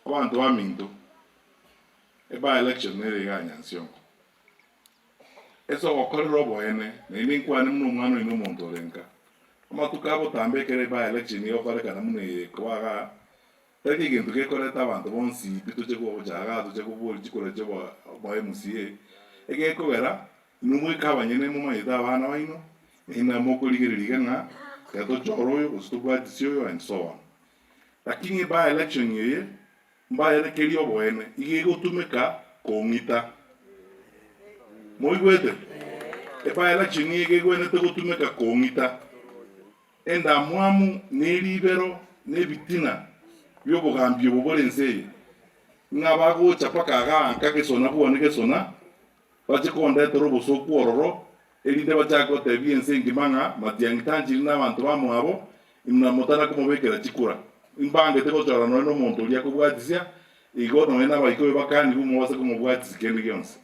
Abanto baminto, e-by election nere igaa Nyansiongo. Ase ogokorera oboene, naende nkwane buna omwana oino omonto ore nka. Amatuko a botambe ekero e-by election egokorekana buna eye ekoba igaa, tari egento gekoreta abanto bonsi pi toche gocha igaa toche koboria chikura chia obo obo MCA, egekogera inwe mweka abanyene momanyete abana baino, naende nabo mokorigereria iga ng'a ekero tochore oyo gose tobwatisie oyo and so on. Lakini e-by election eye, Mbaerekerie oboene, iga egotumeka kong'ita. Moigwete? Ebaelachio nigo egwenerete gotumeka kong'ita. Endamwamu, ne ribero, na ebitina bi'obogambi obo bore ense eye, ng'a bagocha mpaka agaa nka gesona bwane gesona, Bache kondetera obosooku ororo, erinde bachake gotebia ense engima ng'a Matiang'i tanchiri nabanto bamwabo, inwe motana komobekera chikura. Imbangete gochora nonya nomonto oria akobwatisia, igo nonya nabaikoyo bakanigwe mobase komobwatisia kende gionsi.